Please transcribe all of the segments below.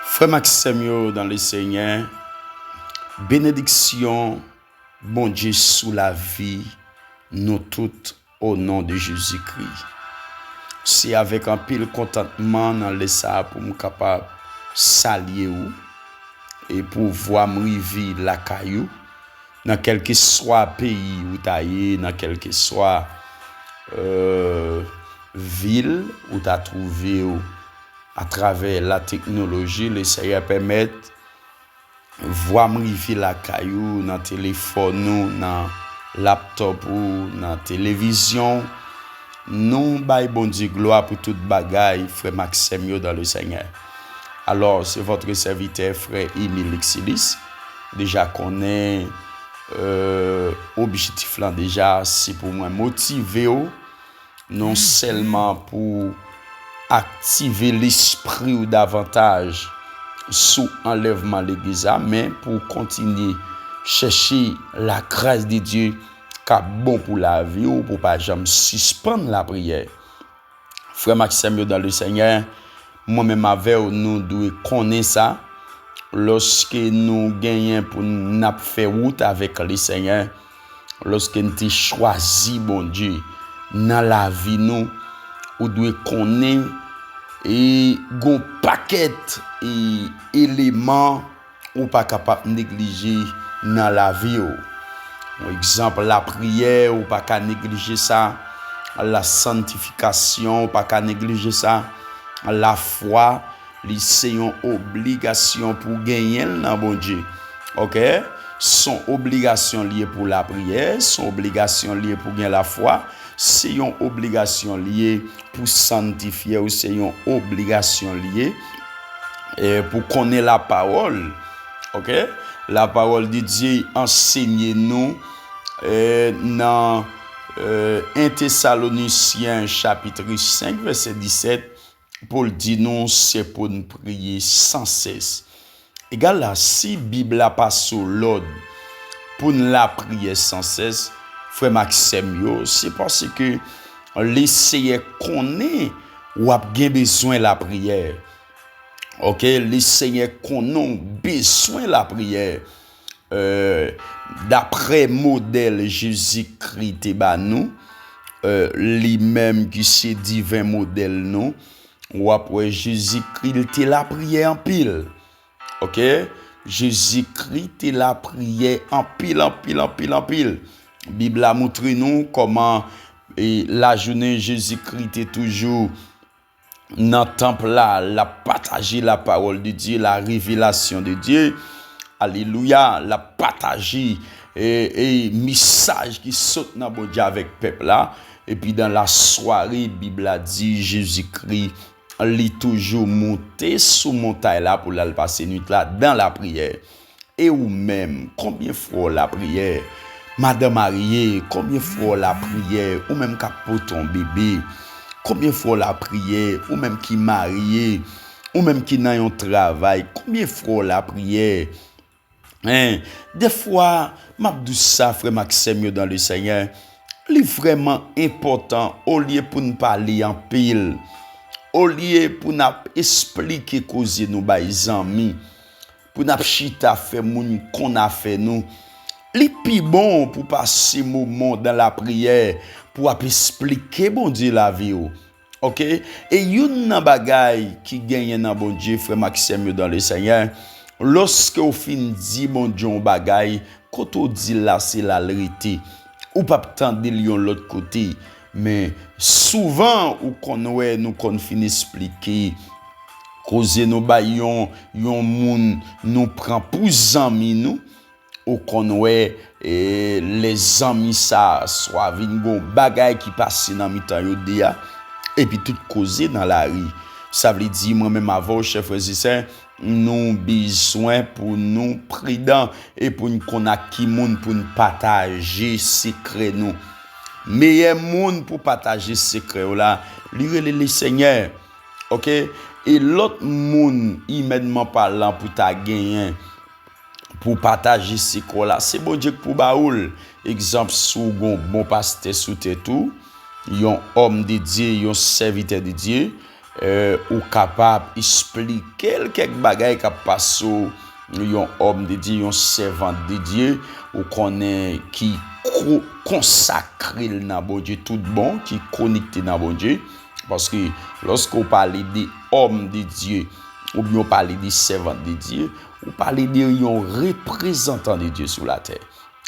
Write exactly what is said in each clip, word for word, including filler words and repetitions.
Frè m ak sè m yo dans le Seigneur, benediksyon Bondye sou lavi nou tout, o non de Jezikri. Se avèk anpil kontantman nan lè sa a pou m kapab salye ou e pou vwa m rive lakay ou, nan kèlkeswa peyi ou ta ye, nan kèlkeswa, euh, vil ou ta twouve w. Atravè la teknoloji, Leseyè pèmèt vwa m rive lakay ou, nan telefòn ou, nan laptòp ou, nan televizyon. Nou bay Bondye glwa pou tout bagay, frè m ak sè m yo dans le Seigneur. Alors, c'est votre serviteur, frè Emile Exilis. Deja konnen, euh, objektif lan deja, se pou mwen motive w, non sèlman pou aktive lespri w davantaj sou anlèvman legliz la, men pou w kontinye chèche la grâce de Dieu k ap bon pou lavi w, pou w pa janm sispann lapriyè. Frè m ak sè m yo dans le Seigneur, mwen menm avè w, nou dwe konnen sa. Lòske nou genyen pou n ap fè wout avèk Leseyè, lòske n te chwazi Bondye nan lavi nou, ou dwe konnen e gon pakèt e eleman ou pa kapab neglije nan lavi w. Yon egzanp, lapriyè, ou pa ka neglije sa. La santifikasyon, ou pa ka neglije sa. Lafwa, li se yon obligasyon pou genyen l nan Bondye. Oke? Se yon obligasyon l ye pou lapriyè, se yon obligasyon l ye pou gen lafwa, se yon obligasyon l ye pou sanntifye w, se yon obligasyon l ye, eh, pou konnen lapawòl. Oke? Lapawòl de Dye ansenye nou, eh, nan, eh, en Tesalonisyen chapit senk, vèsè disèt, pou l di nou se pou n priye san sès. Egal la, si Bib la pa sou lòd pou n lapriyè san sès, frè m ak sè m yo, se paske Leseyè konnen w ap gen bezwen lapriyè. Oke, Leseyè konnen w bezwen lapriyè. Euh, daprè modèl Jezikri te ba nou, euh, li menm ki se diven modèl nou, w ap wè Jezikri, li te lapriyè anpil. Oke? Jezikri te lapriyè anpil, anpil, anpil, anpil. Bib la montre nou kòman, e, lajounen Jezikri te toujou nan tanp la, l ap pataje lapawòl de Dye, la revelasyon de Dye. Alelouya, l ap pataje, e, e, mesaj ki sot nan Bondye avèk pèp la. Epi dan lasware, Bib la di Jezikri, li toujou moute sou montay la pou l al pase nwit la dan lapriyè. E ou menm, konbyen fwa w lapriyè? Madan marye, konbyen fwa w lapriyè? Ou menm k ap pote yon bebe, konbyen fwa w lapriyè? Ou menm ki marye, ou menm ki nan yon travay, konbyen fwa w lapriyè? Hein? Dèfwa, m ap di w sa, frè m ak sè m yo dans le Seigneur, li vrèman enpòtan, olye pou n pale anpil, olye pou n ap esplike koze nou bay zanmi, pou n ap chita fè moun konn afè nou. Li pi bon pou pase moman w dan lapriyè, pou w ap esplike Bondye lavi w. Oke? E youn nan bagay ki genyen nan Bondye, frè m ak sè m yo dans le Seigneur, lòske w fin di Bondye yon bagay, kote w di l la, se la l rete. Ou p ap tande l yon lòt kote. Men souvan, ou konn wè, nou konn fin esplike koze nou bay yon, yon moun nou pran pou zanmi nou, ou konn wè, e, lè zanmi sa a swa vin gon bagay ki pase nan mitan yo de a, epi tout koze nan lari. Sa vle di, mwen menm avè w, chè frè e sè, nou bezwen pou nou pridan e pou n konn ak ki moun pou n pataje sekrè nou. Meyè moun pou pataje sekrè w la, li rele Lesenyè. Oke? E lòt moun, imènman palan, pou ta genyen pou pataje sekrè w la, se Bondye k pou ba ou l. Egzanp, si w gen yon bon pastè sou tèt ou, yon òm de Dye, yon sèvitè de Dye, eh, ou kapab esplike l kèk bagay k ap pase w, yon òm de Dye, yon sèvant de Dye, ou konnen ki ko-, konsakre l nan Bondye tout bon, ki konekte nan Bondye. Paske lòske w pale de òm de Dye, oubyen w pale de sèvant de Dye, ou pale de yon reprezantan de Dye sou latè.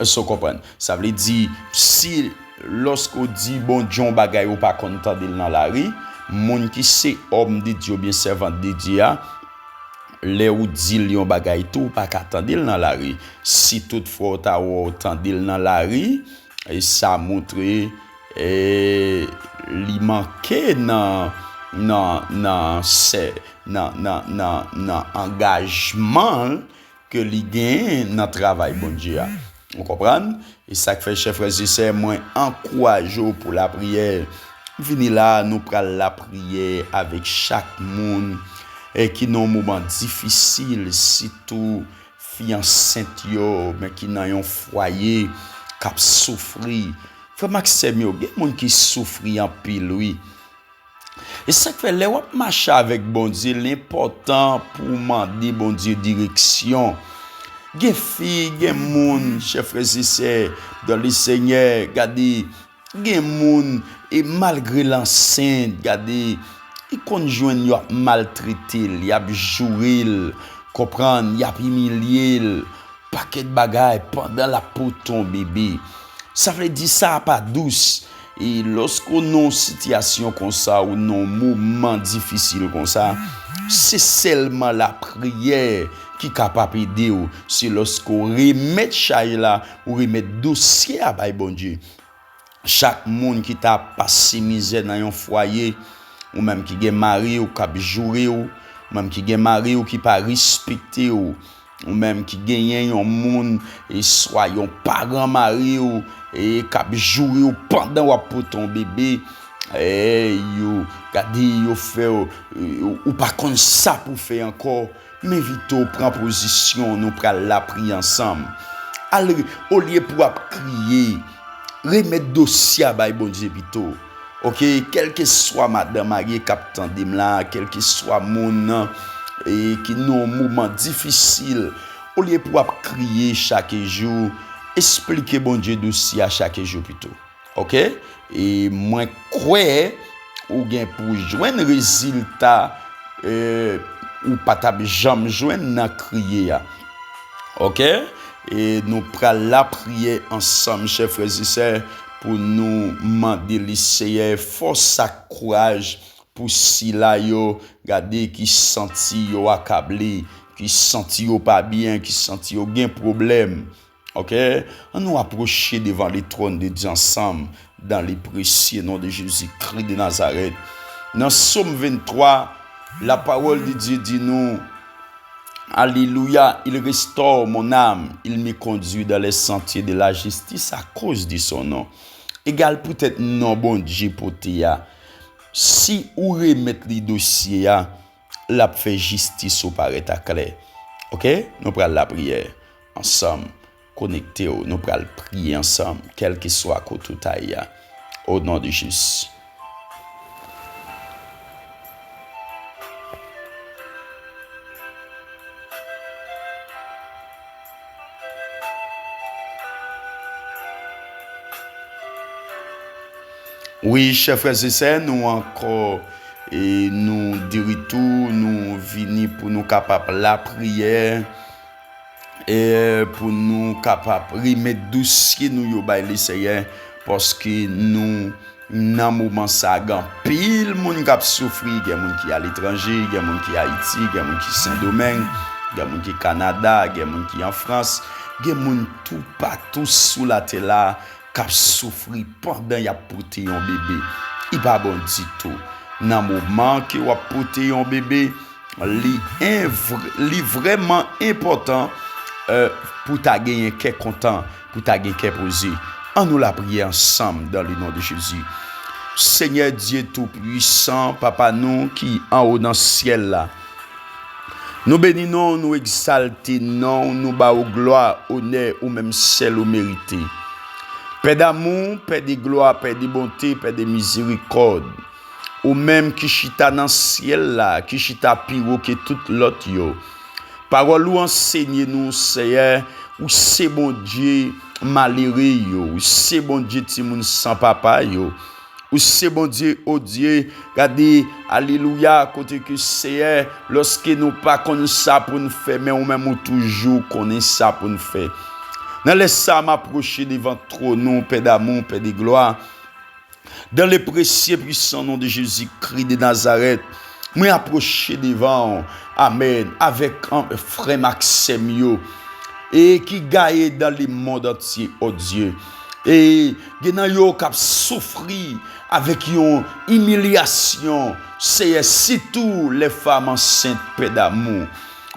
Èske w konprann? Sa vle di, si lòske w di Bondye yon bagay, ou pa konn tande l nan lari, moun ki se òm de Dye oubyen sèvant de Dye a, lè ou di l yon bagay tou, ou pa ka tande l nan lari. Si toutfwa w ta wè w tande l nan lari, e sa montre, e, li manke nan, nan, nan sè-, nan, nan, nan, nan angajman l ke li genyen nan travay Bondye a. Ou konprann? E sa k fè, chè frè e sè, mwen ankouraje w pou lapriyè. Vini la, nou pral lapriyè avèk chak moun, e, ki nan yon moman difisil, sitou fi ansent yo, men ki nan yon fwaye k ap soufri. Frè m ak sè m yo, gen moun ki soufri anpil, wi. E sa k fè, lè w ap mache avèk Bondye, li enpòtan pou w mande Bondye direksyon. Gen fi, gen moun, chè frè e sè, dans le Seigneur, gade, gen moun, e malgre l ansent, gade, li konn jwenn yo ap maltrete l, y ap joure l, konprann, y ap imilye l, pakèt bagay pandan l ap pote yon bebe. Sa vle di sa pa dous. E lòske w nan yon sitiyasyon konsa, ou nan yon moman difisil konsa, se sèlman lapriyè ki kapab ede w. Se lòske w remèt chaj la, ou remèt dosye a bay Bondye. Chak moun ki ta ap pase mizè nan yon fwaye, ou menm ki gen mari w k ap joure w, ou menm ki gen mari w ki pa respekte w, ou menm ki genyen yon moun, e swa yon paran mari w, e k ap joure w pandan w ap pote yon bebe, e yo, gade, yo fè w, ou, ou pa konn sa pou w fè ankò. M envite w pran pozisyon, nou pral lapriyè ansanm. Al, olye pou w ap kriye, remèt dosye a bay Bondye pito. Oke, kèlkeswa madanm a ye k ap tande m la, kèlkeswa moun nan, e, ki nan yon moman difisil, olye pou w ap kriye chak jou, esplike Bondye dosye a chak jou pito. Oke? E mwen kwè ou gen pou jwenn rezilta, e, ou pa t ap janm jwenn nan kriye a. Oke? E nou pral lapriyè ansanm, chè frè e sè, pou nou mande li, Seyè, fòs ak kouraj pou sila yo, gade, ki santi yo akable, ki santi yo pa byen, ki santi yo gen pwoblèm. Oke? Ann nou apwoche devan le trône de Dieu ansanm, dans le précieux nom de Jésus-Christ de Nazareth. Nan Sòm venntwa, la parole de Dieu di nou, Alléluia, il restaure mon âme, il me conduit dans les sentiers de la justice à cause de son nom. Egal poutèt non Bondye pote a, si ou remèt li dosye a, l ap fè jistis ou parèt aklè. Oke? Nou pral lapriyè ansanm. Konekte w, nou pral priye ansanm, kèlkeswa kote w ta ye a. O non de Jezi. Wi, chè frè e sè, nou ankò, e nou de retour, nou vini pou nou kapab lapriyè, e pou nou kapab remèt dosye nou yo bay Leseyè, paske nou, nan moman sa, gen anpil moun k ap soufri, gen moun ki aletranje, gen moun ki Ayiti, gen moun ki Sendomeng, gen moun ki Kanada, gen moun ki an Frans, gen moun toupatou sou latè la k ap soufri pandan y ap pote yon bebe. Li pa bon ditou. Nan moman ke w ap pote yon bebe, li env-, li vrèman enpòtan, eh, pou w ta genyen kè kontan, pou w ta gen kè poze. Ann nou lapriyè ansanm, dans le nom de Jésus. Senyè Dye Toupuisan, Papa nou ki anwo nan syèl la, nou beni non w, nou egzalte non w, nou ba w glwa, onè ou menm sèl ou merite. Pè damou, Pè de glwa, Pè de bonte, Pè de mizerikòd. Ou menm ki chita nan syèl la, ki chita pi wo ke tout lòt yo. Pawòl ou ansenye nou, Seyè, ou se Bondye malere yo, ou se Bondye timoun san papa yo. Ou se Bondye, o Dye, gade, alelouya, kote ke Seyè, lòske nou pa konn sa pou n fè, men ou menm ou toujou konnen sa pou n fè. Nan lè sa, m apwoche devan twòn ou, Pè damou, Pè de glwa. Dans le précieux puissant nom de Jésus-Christ de Nazareth, mwen apwoche devan w, amèn, avèk, an, frè m ak sè m yo, e ki gaye dans le monde entier, o Dye. E gen nan yo k ap soufri avèk yon imilyasyon, Seyè, sitou lè fanm ansent, Pè damou.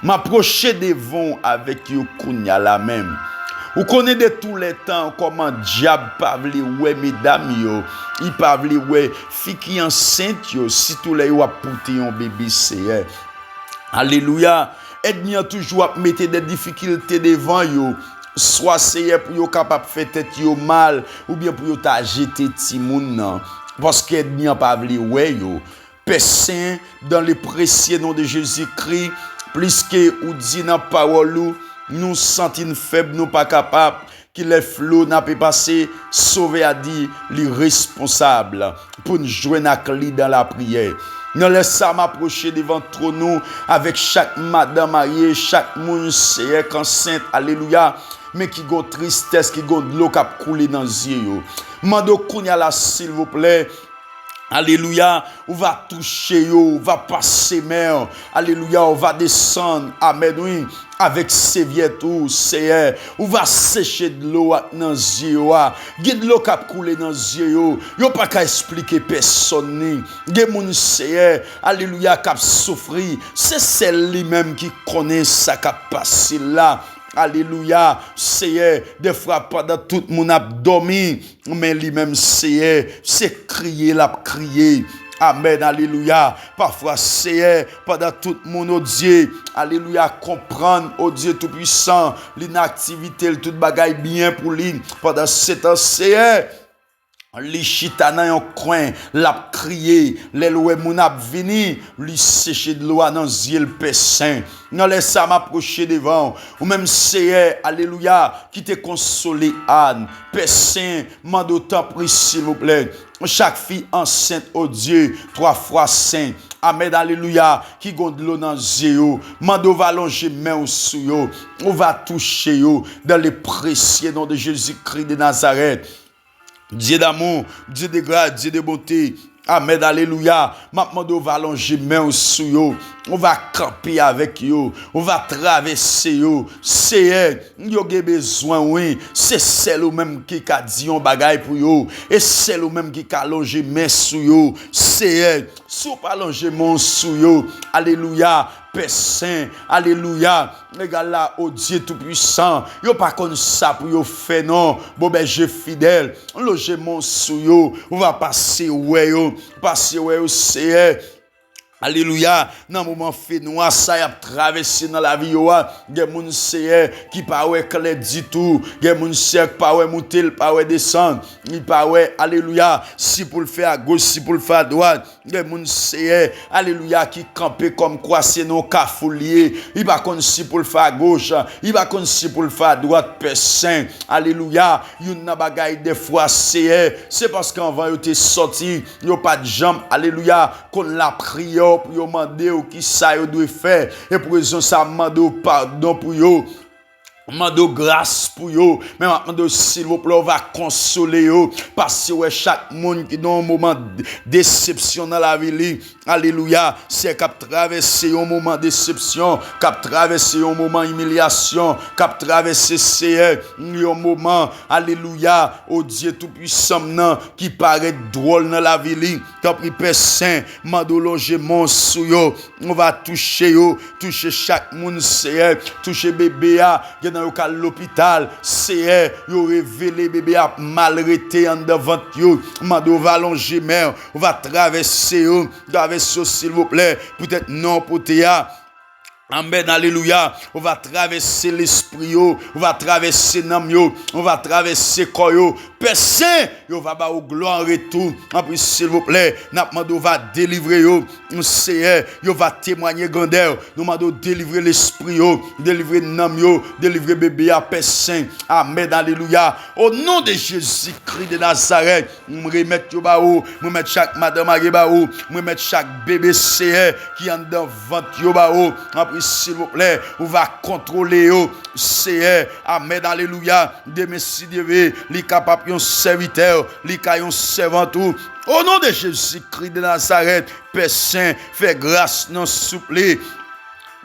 M apwoche devan w avèk yo kounye a la menm. Ou konnen de tou lè tan kòman dyab pa vle wè medam yo, li pa vle wè fi ki ansent yo, sitou lè yo ap pote yon bebe, Seyè. Alelouya! Ènmi an toujou ap mete de difikilte devan yo, swa, Seyè, pou yo kapab fè tèt yo mal, oubyen pou yo ta jete timoun nan, paske ènmi an pa vle wè yo. Pè Sen, dans le précieux nom de Jésus-Christ, pliske ou di nan pawòl ou, nou santi n fèb, nou pa kapab, ki lè flo n ape pase, Sovè a di li responsab pou n jwenn ak li dans la prière. Nan lè sa, m apwoche devan twòn ou avèk chak madanm marye, chak moun, Seyè, k ansent, alelouya, men ki gon tristès, ki gon dlo k ap koule nan zye yo. Mande w kounye a la, silvouplè, alelouya, ou va touche yo, ou va pase men w, alelouya, ou va desann, amèn, wi, avèk sèvyèt ou, Seyè, ou va seche dlo a k nan zye yo a. Gen dlo k ap koule nan zye yo, yo pa ka esplike pèsonn ni. Gen moun, Seyè, alelouya, k ap soufri, se sèl li menm ki konnen sa k ap pase l la. Alelouya, Seyè, dèfwa pandan tout moun ap dòmi, men li menm, Seyè, se kriye l ap kriye. Amèn, alelouya. Pafwa, Seyè, pandan tout moun, o Dye, alelouya, konprann, o Dye Toupisan, li nan aktivite l, tout bagay byen pou li. Pandan se tan, Seyè, li chita nan yon kwen, l ap kriye. Lè l wè moun ap vini, li seche dlo a nan zye l, Pè Sen. Nan lè sa, m apwoche devan w. Ou menm, Seyè, alelouya, ki te konsole Ann. Pè Sen, mande w tanpri, silvouplè. Chak fi ansent, o Dye, twa fwa sen. Amèn, alelouya, ki gon dlo nan zye yo. Mande w va lonje men w sou yo. Ou va touche yo. Dans le précieux nom de Jésus-Christ de Nazareth. Dye damou, Dye de gras, Dye de bonte. Amèn, alelouya. M ap mande w va lonje men w sou yo. Ou va kanpe avèk yo. Ou va travèse yo. Seyè, yo gen bezwen, wi. Se sèl ou menm ki ka di yon bagay pou yo. E sèl ou menm ki ka lonje men sou yo. Seyè, si w pa lonje men w sou yo, alelouya, Pè Sen, alelouya, egal la, o Dye Toupisan, yo pa konn sa pou yo fè non. Bon bèje fidèl, lonje men w sou yo, ou va pase wè yo, pase wè yo, Seyè. Alelouya, nan moman fenwa sa y ap travèse nan lavi yo a, gen moun, Seyè, ki pa wè klè ditou, gen moun, Seyè, ki pa wè moute, l pa wè desann, li pa wè, alelouya, si pou l fè agoch, si pou l fè adwat. Gen moun, Seyè, alelouya, ki kanpe kòmkwa se nan yon kafou l ye. Li pa konn si pou l fè agoch, li pa konn si pou l fè adwat, Pè Sen. Alelouya, youn nan bagay dèfwa, Seyè, se paske anvan yo te sòti, yo pa t janm, alelouya, konn lapriyè w pou yo mande w kisa yo dwe fè. E pou rezon sa, m mande w padon pou yo. M mande w gras pou yo, men m ap mande w, silvouplè, w va konsole yo, paske w wè chak moun ki nan yon moman de-, desepsyon nan lavi li. Alelouya, Seyè, k ap travèse yon moman desepsyon, k ap travèse yon moman imilyasyon, k ap travèse, Seyè, yon moman, alelouya, o Dye Toupisan m nan, ki parèt dwòl nan lavi li. Tanpri, Pè Sen, mande w lonje men w sou yo. Ou va touche yo, touche chak moun, Seyè. Touche bebe a, gen nan yo k al lopital, Seyè. Yo revele bebe a ap malrete anndan vant yo. Mande w va lonje men w, ou va travèse yo, travèse yo, silvouplè. Poutèt non w pote a, Amèn, alelouya. Ou va travèse lespri yo, ou va travèse nanm yo, ou va travèse kò yo. Pè Sen, yo va ba ou glwa an retou. Anpri, silvouplè, n ap mande ou va delivre yo. Seyè, yo va temwanye grandè w. Nou mande w delivre lespri yo, delivre nanm yo, delivre bebe a, Pè Sen. Amèn, alelouya. O non de Jezi Kris de Nazarèt, m remèt yo ba ou, m remèt chak madan marye ba ou, m remèt chak bebe, Seyè, ki anndan vant yo ba ou. Anpri, silvouplè, ou va kontwole yo, Seyè. Amèn, alelouya. Demen, si Dye vle, li ka p ap yon sèvitè, li ka yon sèvant ou. O non de Jezi Kris de Nazarèt, Pè Sen, fè gras non, souple.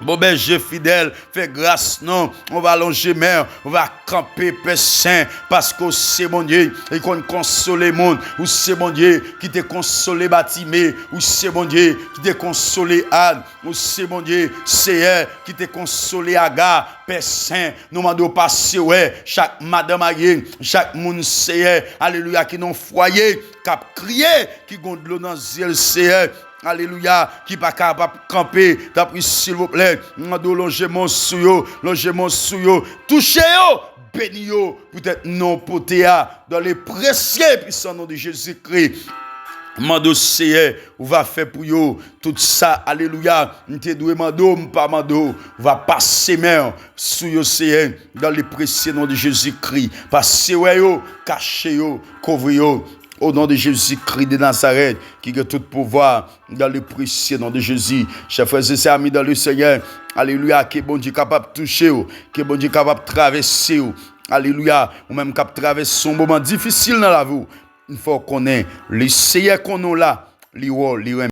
Bon bèje fidèl, fè gras non. Ou va lonje men, ou va kanpe, Pè Sen, paske ou se Bondye ki konn konsole moun. Ou se Bondye ki te konsole Batime. Ou se Bondye ki te konsole Ann. Ou se Bondye, Seyè, ki te konsole Aga. Pè Sen, nou mande w pase wè chak madan marye, chak moun, Seyè, alelouya, ki nan fwaye, k ap kriye, ki gon dlo nan zye l, Seyè. Alelouya, ki pa kapab kanpe. Tanpri, silvouplè, m mande w lonje men w sou yo, lonje men w sou yo, touche yo, beni yo, poutèt non w pote a, dans le précieux et puissant nom de Jésus-Christ. M mande w, Seyè, ou va fè pou yo tout sa, alelouya, m te dwe mande w, m pa mande w, ou va pase men w sou yo, Seyè, dans le précieux nom de Jésus-Christ. Pase wè yo, kache yo, kouvri yo. O non de Jezi Kris de Nazarèt, ki gen tout pouvwa, dans le précieux nom de Jésus. Chè frè e sè, ami dans le Seigneur, alelouya, ke Bondye kapab touche w, ke Bondye kapab travèse w. Alelouya, ou menm k ap travèse yon moman difisil nan lavi w, m fè w konnen, le Seyè konnen w la, li wè w, li renmen.